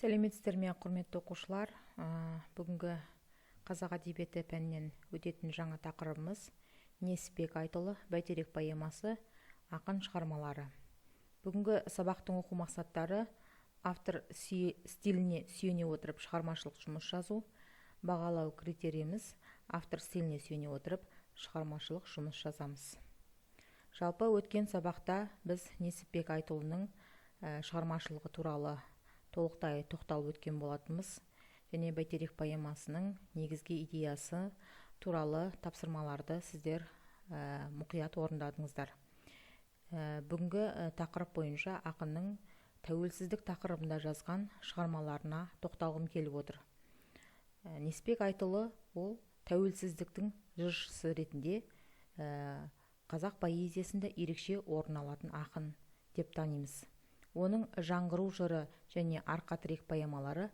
Сәлеметсіздер ме, құрметті оқушылар? Бүгінгі қазақ әдебиеті пәнінен өтетін жаңа тақырыбымыз Несіпбек Айтұлы «Бәйтерек» поэмасы, ақын шығармалары. Бүгінгі сабақтың оқу мақсаттары: автор стиліне сүйене отырып шығармашылық жұмыс жазу. Бағалау критерийіміз: автор стиліне сүйене отырып шығармашылық жұмыс жазамыз. Жалпы, өткен сабақта біз Несіпбек Айтұлының шығармашылығы туралы толықтай тоқталып өткен болатынбыз және «Бәйтерек» поэмасының негізгі идеясы туралы тапсырмаларды сіздер мұқият орындадыңыздар. Бүгінгі тақырып бойынша ақынның тәуелсіздік тақырыбында жазған шығармаларына тоқталғым келіп отыр. Несіпбек Айтұлы ол тәуелсіздіктің жыршысы ретінде қазақ поэзиясында ерекше орын алатын ақын деп танимыз. Оның «Жаңғыру» жыры және «Арқа тірек» поэмалары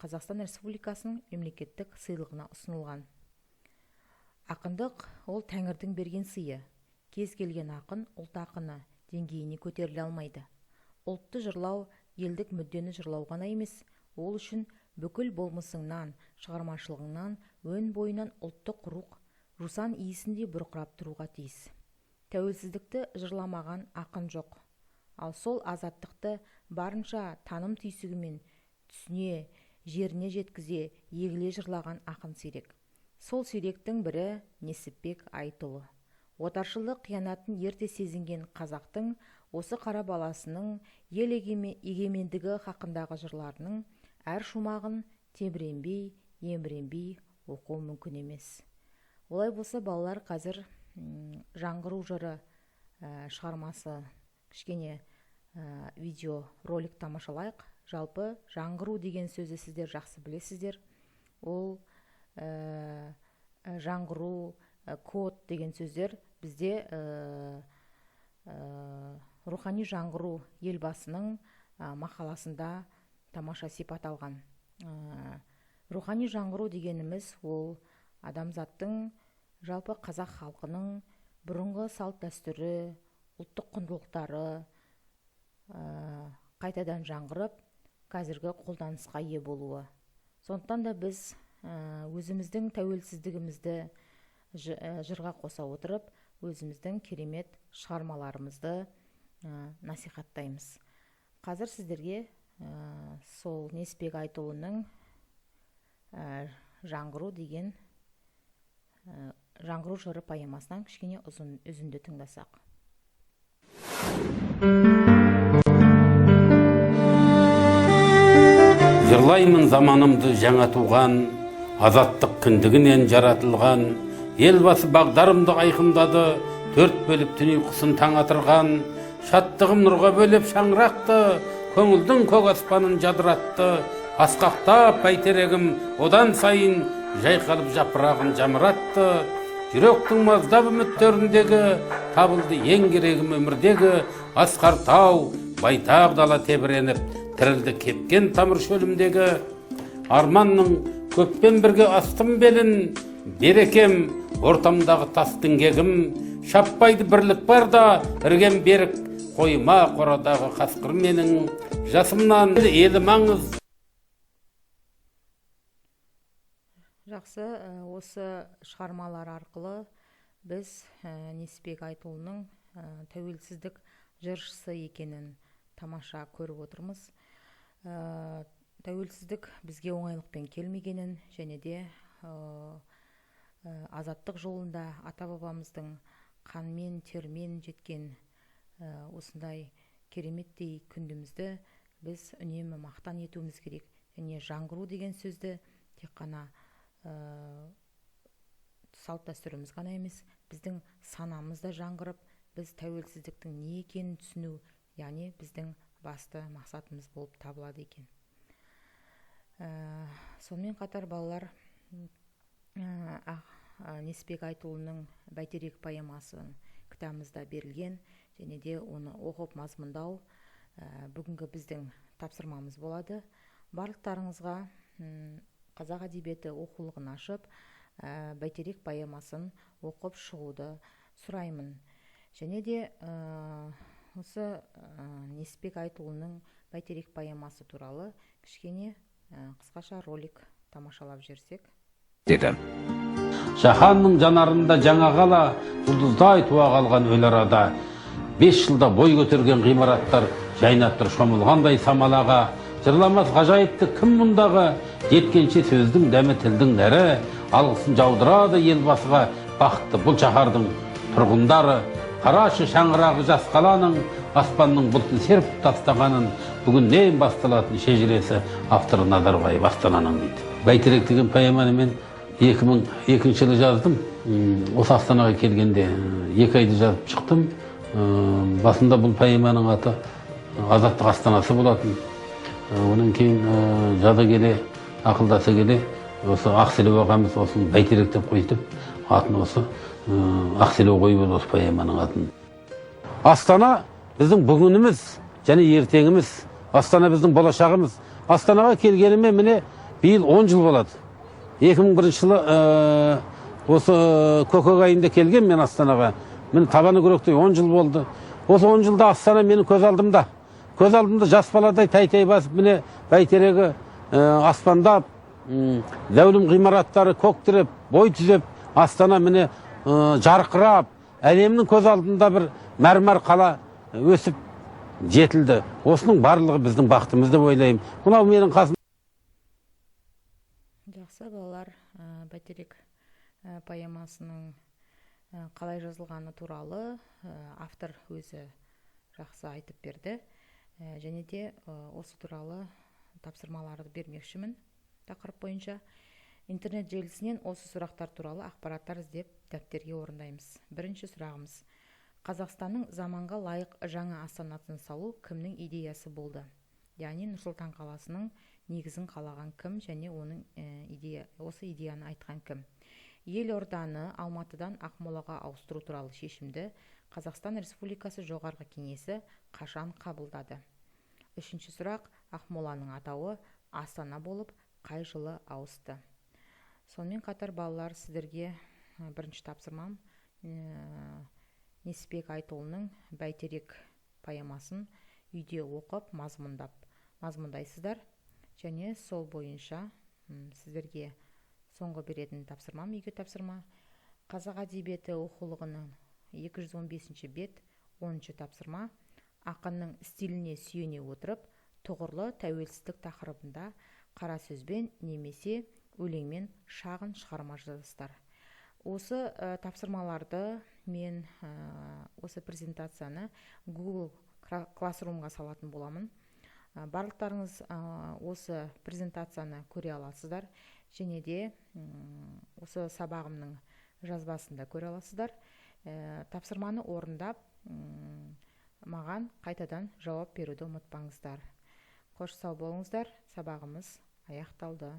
Қазақстан Республикасының мемлекеттік сыйлығына ұсынылған. Ақындық ол тәңірдің берген сыйы. Кез келген ақын ұлт ақыны деңгейіне көтеріле алмайды. Ұлтты жырлау елдік мүддені жырлау ғана емес, ол үшін бүкіл болмысыңнан, шығармашылығыңнан, өн бойынан ұлттық рух жусан иісіндей бұрқырап тұруға тиіс. Тәуелсіздікті жырламаған ақын жоқ, ал сол азаттықты барынша таным түйсігімен түсіне, жеріне жеткізе, егіле жырлаған ақын сирек. Сол сиректің бірі Несіпбек Айтұлы. Отаршылдық қиянатын ерте сезінген қазақтың осы қара баласының ел егемендігі хақындағы жырларының әр шумағын тебіренбей, еміренбей оқу мүмкін емес. Олай болса, балалар, қазір «Жаңғыру» жыры шығармасы кішкене видео ролик тамашалайық. Жалпы, жаңғыру деген сөзді сіздер жақсы білесіздер. Ол жаңғыру, код деген сөздер бізде рухани жаңғыру Елбасының мақаласында тамаша сипат алған. Рухани жаңғыру дегеніміз ол адамзаттың, жалпы қазақ халқының бұрынғы салт дәстүрі, ұлттық құндылықтары қайтадан жаңғырып, қазіргі қолданысқа ие болуы. Сондықтан да біз өзіміздің тәуелсіздігімізді жырға қоса отырып, өзіміздің керемет шығармаларымызды насихаттаймыз. Қазір сіздерге сол Несіпбек Айтұлының «Жаңғыру» деген, «Жаңғыру» жыры поэмасынан кішкене ұзын үзінді тыңдасақ. Жырлаймын заманымды, жаңа туған азаттық кіндігінен жаратылған. Елбасы бағдарымды айқындады, төрт бөліп түн ұйқысын таң атырған. Шаттығым нұрға бөлеп шаңырақты, көңілдің көк аспанын жадыратты. Асқақтап бәйтерегім одан сайын жайқалып, жапырағын жамыратты. Жүректің маздап үміттеріндегі табылды ең керегім өмірдегі. Асқар тау, байтақ дала тебіреніп, тірілді кепкен тамыр шөлімдегі. Арманның көппен бірге астым белін, берекем ортамдағы тас діңгегім. Шаппайды бірлік барда іргем берік, қойма қорадағы қасқыр менің. Жасымнан елім аңыз. Жақсы, осы шығармалар арқылы біз Несіпбек Айтұлының тәуелсіздік жыршысы екенін тамаша көріп отырмыз. Тәуелсіздік бізге оңайлықпен келмегенін және де азаттық жолында ата бабамыздың қанмен, термен жеткен осындай кереметтей күндімізді біз үнемі мақтан етуіміз керек. Және жаңғыру деген сөзді тек қана салт дәстүріміз ғана емес, біздің санамыз да жаңғырып, біз тәуелсіздіктің не екенін түсіну, яғни біздің басты мақсатымыз болып табылады екен. Сонымен қатар, балалар, Несіпбек Айтұлының «Бәйтерек» поэмасы кітабымызда берілген және де оны оқып мазмұндау бүгінгі біздің тапсырмамыз болады. Барлықтарыңызға қазақ әдебиеті оқулығын ашып, «Бәйтерек» поэмасын оқып шығуды сұраймын. Және де осы Несіпбек Айтұлының Бәйтерек поэмасы туралы кішкене қысқаша ролик тамашалап жіберсек. Деді. Жаһанның жанарында жаңа қала жұлдыздай туа қалған өл арада. 5 жылда бой көтерген ғимараттар жайнап тұр шомылғандай самалаға. Жырламас ғажайыпты кім мұндағы, жеткенше сөздің дәмі тілдің нәрі. Алғысын жаудырады Елбасыға бақытты бұл шаһардың тұрғындары. Қарашы шаңырағы жас қаланың аспанның бұлтын серпіп тастағанын, бүгіннен басталатын шежіресі авторы Назарбаев Астананың дейді. Бәйтерек деген поэманы мен 2002 жылы жаздым. Осы Астанаға келгенде 2 айда жазып шықтым. Басында бұл поэманың аты Азаттық астанасы болатын. Онан кейін жаза келе, ақылдаса келе, осы Ақселеу ағамыз осыны Бәйтерек деп қойып, атын осы Ақселеу қойып еді осы поэманың атын. Астана біздің бүгініміз және ертеңіміз. Астана біздің болашағымыз. Астанаға келгеніме міне биыл 10 жыл болады. 2001 жылы осы көкек айында келген мен Астанаға. Міне табаны күректей 10 жыл болды. Осы 10 жылда Астана менің көз алдымда. Көз алдымда жас баладай тәй-тәй басып, міне Бәйтерегі аспандап, зәулім ғимараттары көк тіреп, бой түзеп, Астана міне жарқырап, әлемнің көз алдында бір мәрмәр қала өсіп жетілді. Осының барлығы біздің бақытымыз деп ойлаймын. Мынау менің қасым. Жақсы, балалар, Бәйтерек поэмасының қалай жазылғаны туралы автор өзі жақсы айтып берді. Және де осы туралы тапсырмаларды бермекшімін тақырып бойынша. Интернет желісінен осы сұрақтар туралы ақпараттар іздеп дәптерге орындаймыз. Бірінші сұрағымыз. Қазақстанның заманға лайық жаңа астанасын салу кімнің идеясы болды? Яғни Нұр-Сұлтан қаласының негізін қалаған кім және оның осы идеяны айтқан кім? Елорданы Алматыдан Ақмолаға ауыстыру туралы шешімді Қазақстан Республикасы Жоғарғы Кеңесі қашан қабылдады? Үшінші сұрақ. Ақмоланың атауы Астана болып қай жылы ауысты? Сонымен қатар, балалар, сіздерге бірінші тапсырмам Несіпбек Айтұлының Бәйтерек поэмасын үйде оқып мазмұндайсыздар. Және сол бойынша сіздерге соңғы беретін тапсырмам, үйге тапсырма, Қазақ әдебиеті оқулығының 215 бет, 10 тапсырма. Ақынның стиліне сүйене отырып, тұғырлы тәуелсіздік тақырыбында қара сөзбен немесе өлеңмен шағын шығарма жазасыздар. Осы тапсырмаларды мен осы презентацияны Google Classroom'ға салатын боламын. Барлықтарыңыз осы презентацияны көре аласыздар және де осы сабағымның жазбасында көре аласыздар. Тапсырманы орындап, маған қайтадан жауап беруді ұмытпаңыздар. Қош, сау болыңыздар. Сабағымыз аяқталды.